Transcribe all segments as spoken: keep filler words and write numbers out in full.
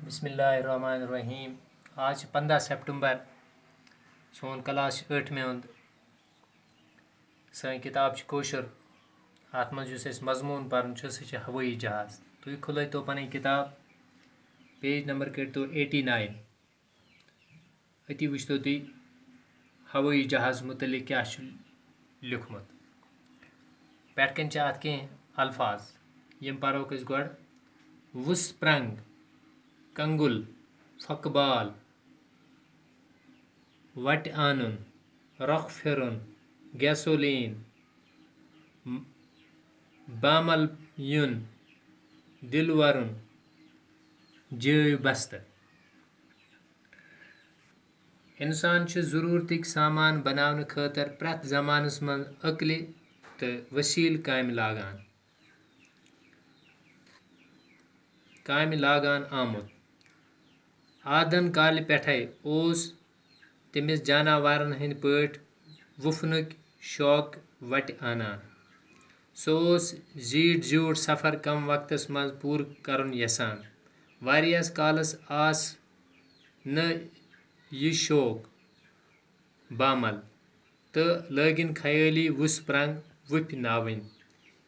بسم اللہ الرحمن الرحیم۔ آز چھِ پنٛداہ سیپٹمبر۔ سون کلاس چھُ ٲٹھمہِ ہُنٛد۔ سٲنۍ کِتاب چھِ کٲشُر۔ اَتھ منٛز یُس اَسہِ مضموٗن پَرُن چھُ، سُہ چھُ ہوٲیی جہاز۔ تُہۍ کھُلٲیتو پَنٕنۍ کِتاب، پیج نمبر کٔرۍتو ایٹی ناین۔ أتی وٕچھتو تُہۍ ہوٲیی جہاز مُتعلِق کیٛاہ چھُ لیوٚکھمُت۔ پٮ۪ٹھ کَنۍ چھِ اَتھ کینٛہہ الفاظ، یِم پَرہوکھ أسۍ گۄڈٕ۔ وُژھ پرٛنٛگ، کنگُل، پھۄکہٕ بال، وَٹہِ اَنُن، رۄخ پھِرُن، گیسولین، م-، بامل یُن، دِل وَرُن، جٲوۍ بستہٕ۔ اِنسان چھُ ضروٗرتٕکۍ سامان بناونہٕ خٲطرٕ پرٛٮ۪تھ زمانس منٛز عقلہِ تہٕ وسیلہٕ کامہِ لاگان، کامہِ لاگان آمُت۔ آدم کالہِ پٮ۪ٹھے اوس تٔمِس جاناوارن ہٕنٛدۍ پٲٹھۍ وُپھنُک شوق وٹہِ انان۔ سُہ اوس زیٖٹھ زیوٗٹھ سفر کم وقتس منٛز پوٗرٕ کرُن یژھان۔ واریاہس کالس آس نہٕ یہِ شوق بامل تہٕ لٲگِن خیٲلی وُژھ پرنٛگ وُپھۍ ناوٕنۍ،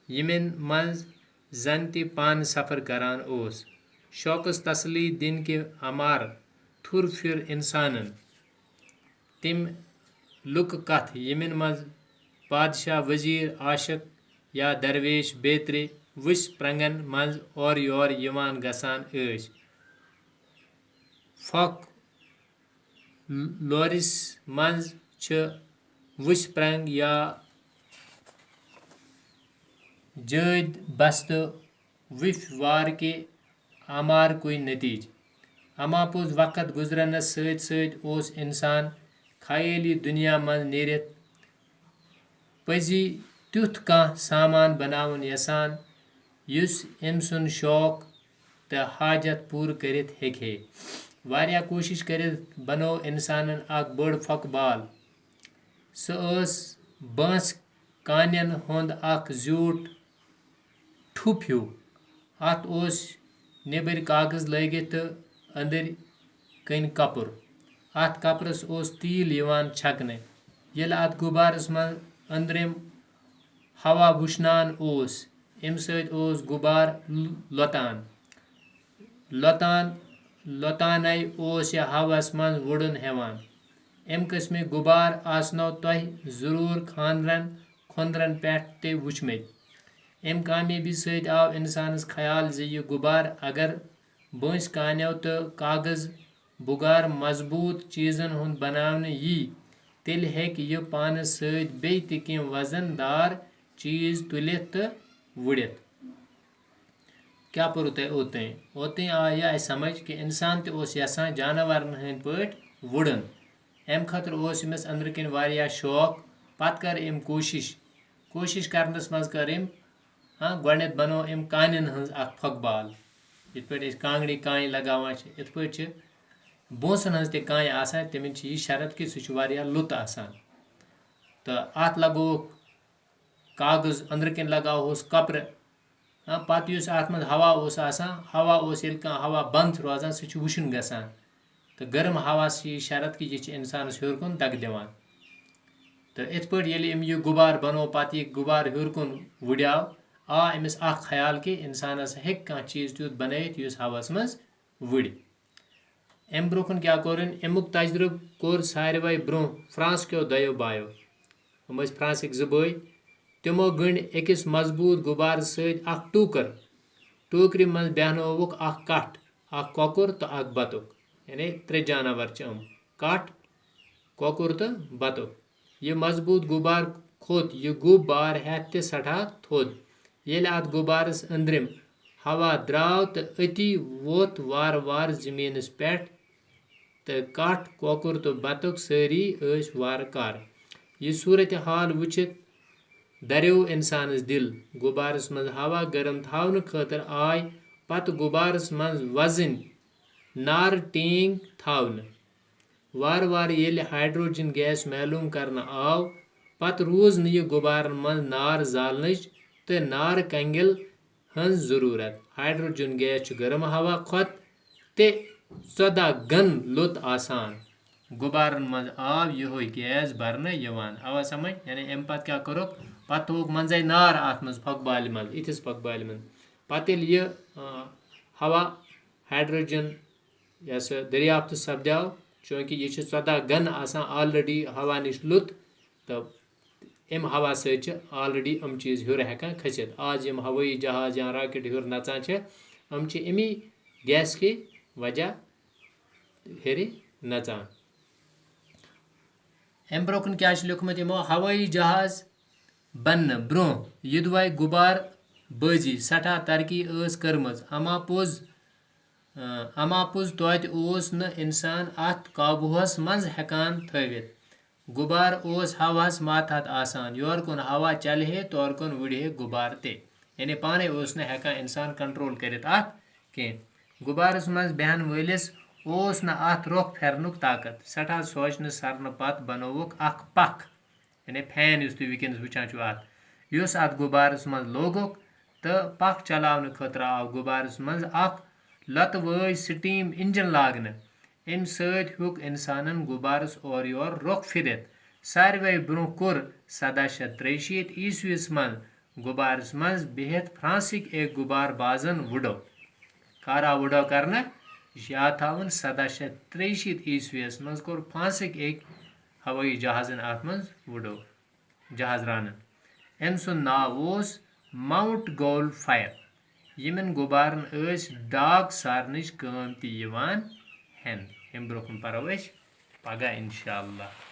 یِمن منٛز زن تہِ پانہٕ سفر کران اوس۔ شوقس تسلی دِنہٕ کہِ امارٕ تھُر پھِر انسانن تِم لُکہٕ کتھ، یِمن منٛز پادشاہ، وزیر، عاشق یا درویش بیترِ وُژھ پرنٛگن منٛز اورٕ یور یِوان گژھان ٲسۍ۔ فوک لورس منٛز چھِ وُژھ پرنٛگ یا جٲدۍ بستہٕ وُپھۍ وارٕکہِ امارکُے نتیجہٕ۔ اما پوٚز وقت گُزرنس سۭتۍ سۭتۍ اوس انسان خیٲلی دُنیا منٛز نیٖرِتھ پٔزی تیُتھ کانٛہہ سامان بناوُن یژھان، یُس أمۍ سُنٛد شوق تہٕ حاجت پوٗرٕ کٔرِتھ ہیٚکہِ ہے۔ واریاہ کوٗشِش کٔرِتھ بنوو اِنسانن اکھ بٔڑ پھۄکہٕ بال۔ سۄ ٲس بانٛس کانٮ۪ن ہُنٛد اکھ زیوٗٹھ ٹھُپ ہیوٗ۔ اَتھ اوس نیٚبٕرۍ کاغذ لٲگِتھ تہٕ أنٛدٕرۍ کٔنۍ کپُر۔ اَتھ کپرس اوس تیٖل یِوان چھکنہٕ۔ ییٚلہِ اَتھ غُبارس منٛز أنٛدرِم ہوا وُشنان اوس، اَمہِ سۭتۍ اوس غُبار لۄتان۔ لۄتان لۄتانے اوس یہِ ہوہَس منٛز وُڈُن ہٮ۪وان۔ اَمہِ قٕسمٕکۍ غُبار آسنو تۄہہِ ضروٗر خانٛدرن خۄنٛدرن پٮ۪ٹھ تہِ وُچھمٕتۍ۔ اَمہِ کامیٲبی سۭتۍ آو اِنسانَس خیال زِ یہِ غُبار اگر بٲنٛسہِ کانیو تہٕ کاغذ بُگار مضبوٗط چیٖزن ہُنٛد بناونہٕ یی، تیٚلہِ ہیٚکہِ یہِ پانس سۭتۍ بیٚیہِ تہِ کینٛہہ وزن دار چیٖز تُلِتھ تہٕ وُڑِتھ۔ کیٛاہ پوٚرُو تۄہہِ اوٚتام؟ اوٚتام آو یہِ اَسہِ سمجھ کہِ اِنسان تہِ اوس یژھان جاناوارن ہٕنٛدۍ پٲٹھۍ وُڑُن۔ اَمہِ خٲطرٕ اوس أمِس أنٛدرٕ کِنۍ واریاہ شوق۔ پتہٕ کٔر أمۍ کوٗشِش۔ کوٗشِش کرنس منٛز کٔر أمۍ، ہاں، گۄڈٕنٮ۪تھ بنوو أمۍ کانٮ۪ن ہٕنٛز اکھ پھۄکہٕ بال۔ یِتھ پٲٹھۍ أسۍ کانٛگرِ کانہِ لگاوان چھِ، یِتھ پٲٹھۍ چھِ بونٛسن ہٕنٛز تہِ کانہِ آسان، تِمن چھِ یہِ شرط کہِ سُہ چھُ واریاہ لوٚت آسان۔ تہٕ اتھ لگووُکھ کاغذ، أنٛدرٕ کِنۍ لگاوہوس کپرٕ۔ ہاں، پتہٕ یُس اتھ منٛز ہوا اوس آسان، ہوا اوس ییٚلہِ کانٛہہ ہوا بنٛد چھُ روزان، سُہ چھُ وُشُن گژھان۔ تہٕ گرم ہوا چھِ یہِ شرط کہِ یہِ چھِ انسانس ہیوٚر کُن دَکہٕ دِوان۔ تہٕ یِتھ پٲٹھۍ ییٚلہِ أمۍ یہِ غُبار بنوو، پتہٕ یہِ غُبار ہیوٚر کُن وُڑیو، آ أمِس اکھ خیال کہِ انسانس ہیٚکہِ کانٛہہ چیٖز تیُتھ بنٲیِتھ یُس ہوہس منٛز وُڑِ۔ اَمہِ برٛونٛہہ کُن کیٛاہ کوٚر أمۍ؟ اَمیُک تجرُبہٕ کوٚر ساروٕے برٛونٛہہ فرانس کیو دۄیو بایو۔ یِم ٲسۍ فرانسٕکۍ زٕ بٲے۔ تِمو گٔنٛڈۍ أکِس مضبوٗط غُبارٕ سۭتۍ اکھ ٹوٗکر۔ ٹوٗکرِ منٛز بیٚہنووُکھ اکھ کٹھ، اکھ کۄکُر تہٕ اکھ بطُخ۔ یعنی ترٛےٚ جاناوار چھِ یِم، کٹھ، کۄکُر تہٕ بطُخ۔ یہِ مضبوٗط غُبار کھوٚت یہِ گُب بار ہٮ۪تھ تہِ سٮ۪ٹھاہ تھوٚد۔ ییٚلہِ اَتھ غُبارَس أنٛدرِم ہوا درٛاو تہٕ أتی ووت وارٕ وارٕ زٔمیٖنَس پٮ۪ٹھ، تہٕ کَٹھ، کۄکُر تہٕ بطُخ سٲری ٲسۍ وارٕ کارٕ۔ یہِ صوٗرتِ حال وٕچھِتھ دَریو اِنسانَس دِل۔ غُبارَس منٛز ہوا گرم تھاونہٕ خٲطرٕ آے پتہٕ غُبارَس منٛز وزٕنۍ نارٕ ٹینگ تھاونہٕ۔ وارٕ وارٕ ییٚلہِ ہائیڈروجن گیس معلوم کرنہٕ آو، پتہٕ روٗز نہٕ یہِ غُبارن منٛز نار زالنٕچ تہٕ نارٕ کنگل ہٕنٛز ضروٗرت۔ ہائیڈروجن گیس چھُ گرم ہوا کھۄتہٕ تہِ ژۄداہ گن لوٚت آسان۔ غُبارن منٛز آو یِہوے گیس برنہٕ یِوان۔ آوا سمجھ؟ یعنی اَمہِ پتہٕ کیٛاہ کوٚرُکھ؟ پتہٕ تھووُکھ منٛزَے نار اَتھ منٛز، پھۄکہٕ بالہِ منٛز، یِتھِس پھۄکہٕ بالہِ منٛز۔ پتہٕ ییٚلہِ یہِ، آ، ہوا، ہائیڈروجن، یۄس دٔریافتہٕ سپدیو، چوٗنٛکہِ یہِ چھِ ژۄداہ گن آسان already ہوا نِش لوٚت، تہٕ اَمہِ ہوا سۭتۍ چھِ already یِم چیٖز ہیوٚر ہٮ۪کان کھٔسِتھ۔ آز یِم ہوٲیی جہاز یا راکٹ ہیوٚر نژان چھِ، یِم چھِ اَمی گیس کہِ وجہ ہیٚرِ نژان۔ اَمہِ برٛونٛہہ کُن کیٛاہ چھُ لیوٚکھمُت یِمو؟ ہوٲیی جہاز بننہٕ برٛونٛہہ یِدوے غُبار بٲزی سٮ۪ٹھاہ ترقی ٲس کٔرمٕژ، اما پوٚز، اما پوٚز توتہِ اوس نہٕ اِنسان اَتھ قابوٗہس منٛز ہٮ۪کان تھٲوِتھ۔ غُبار اوس ہوہَس ماتحت آسان، یورٕ کُن ہوا چلہِ ہے، تورٕ کُن وُڑِ ہے غُبار تہِ۔ یعنی پانَے اوس نہٕ ہٮ۪کان اِنسان کنٹرول کٔرِتھ اَتھ کینٛہہ۔ غُبارَس منٛز بیٚہن وٲلِس اوس نہٕ اَتھ رۄخ پھیرنُک طاقت۔ سٮ۪ٹھاہ سونٛچنہٕ سرنہٕ پتہٕ بنووُکھ اکھ پکھ، یعنی فین یُس تُہۍ وٕنکیٚنَس وٕچھان چھِو اَتھ، یُس اَتھ غُبارَس منٛز لوگُکھ، تہٕ پکھ چلاونہٕ خٲطرٕ آو غُبارَس منٛز اکھ لۄتہٕ وٲج سٹیٖم انجن لاگنہٕ۔ اَمہِ سۭتۍ ہیوٚک اِنسانن غُبارَس اورٕ یور رۄخ پھِرِتھ۔ ساروے برٛونٛہہ کوٚر سداہ شیٚتھ ترٛیہِ شیٖتھ عیسویَس منٛز غُبارَس منٛز بِہِتھ فرانسٕکۍ أکۍ غُبار بازن وُڈو۔ کر آو وُڈو کرنہٕ؟ یہِ چھُ یاد تھاوُن، سداہ شیٚتھ ترٛیہِ شیٖتھ عیسویَس منٛز کوٚر فرانسٕکۍ أکۍ ہوٲیی جہازن اَتھ منٛز وُڈو، جہاز رانن۔ أمۍ سُنٛد ناو اوس ماؤنٹ گول فائر۔ یِمن غُبارن ٲسۍ ڈاک سارنٕچ کٲم تہِ یِوان ہٮ۪نہٕ۔ اَمہِ برٛونٛہہ کُن پرو أسۍ پگاہ انشاءاللہ۔